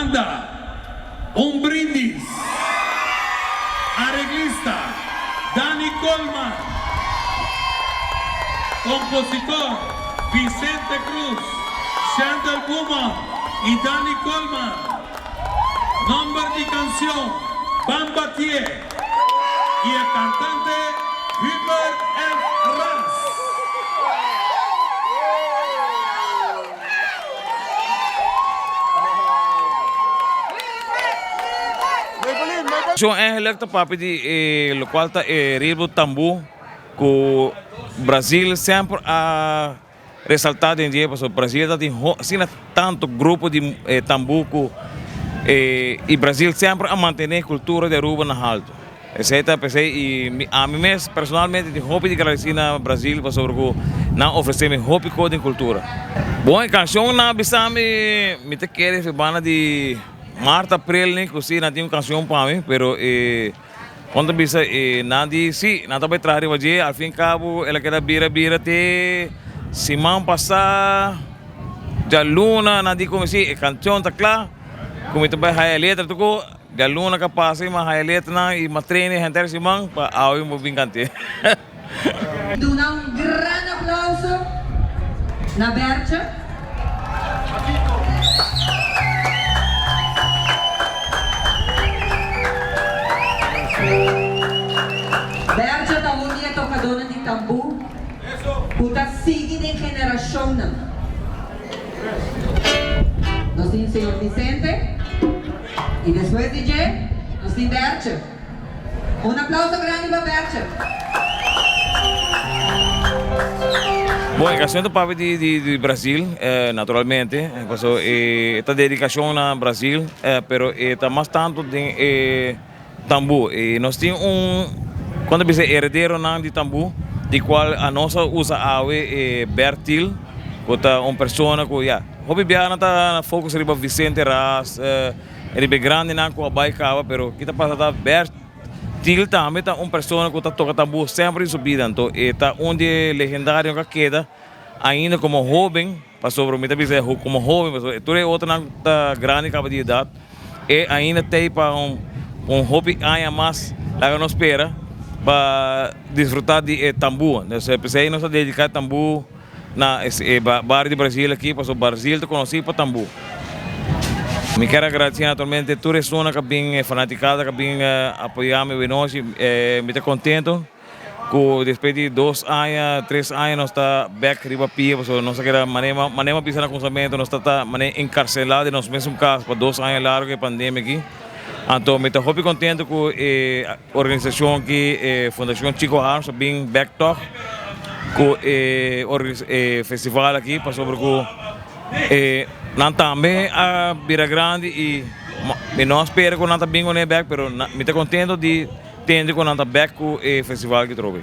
Banda, Un Brindis. Areglista, Danny Colman. Compositor, Vicente Cruz, Shandel Buma y Danny Colman. Nomber di cancion, Ban Batié. Y e cantante, Hubert F. Ras. Shon eigenlijk ta papia di e lokual ta e ritmo tambú ku Brasil semper a resaltá den dje pasobra Brasil ta tin asina tantu grupo di tambú ku i Brasil semper a mantené kultura di Aruba na haltu. Esei ta p'esei i mi ami mes personalmente tin hopi di gradisí na Brasil pasobra ku nan ofresé mi hopi kos den kultura. Bon e kanshon nan a bisa mi, mi ta kere fi banda di mart aprel ni ku si nan tin un kanshon pa mi pero e kon ta bisa e nan di si nan ta bai traha riba dje al fin kabo el a keda bira bira te siman pasá djaluna nan di ku mi si e kanshon ta kla ku mi ta bai haya letra tuko. Djaluna ka pasa i m'a haya letranan i m'a trene henter siman pa awe mi por bin kant'é. Duna un gran aplauso na Bertje. Bertje ta un di e tokadónan di tambú ku ta sigui den generashonnan. Nos tin señor Vicente. Y despues di dje, nos tin Bertje. Un aplauso grandi pa Bertje. Bon, e canción ta papia di di di Brasil, naturalmente, paso e ta dedicacion na Brasil, pero e ta mas tanto den e tambú. Y nos tin un, con ta bisa, herederonan di tambú, di cual anos a usa awe e Bertil, cu ta un persona cu ya. Hopi biaha nan ta focus riba Vicente Ras, riba e grandinan cu a bay caba, pero ki ta pasa ta Bertil tambe ta un persona cu ta toca tambor semper den su bida, anto e ta un di e legendarionan cu a keda ainda como hoben, pasobra mi ta bisa como hoben pasobra tur e otronan ta grandi caba di edad, e ainda t'ey pa un hopi aña mas laga nos spera pa disfruta di e tambor, p'esey nos ta dedica e tambor. Na e bario di Brasil aki pasobra Brasil ta konosí pa tambú. Mi kier agradesé naturalmente tur esunnan ku a bin, e fanatikada ku a bin apoyá mi awenochi. Mi ta kontento ku despues di dos aña, tres aña nos ta bèk riba pia pasobra nos a keda manera manera mi a bisa na kuminsamentu nos ta ta manera enkarselá den nos mesun kas pa dos aña largu e pandemia aki. Anto mi ta hopi kontento ku e organisashon aki, e Fundashon Chico Harms a bin bèk tòg ku e e festival aki pasobra ku e nan tambe a bira grandi i mi no a spera ku nan ta bin kuné bèk pero mi ta kontento di tende ku nan ta bèk ku e festival aki atrobe.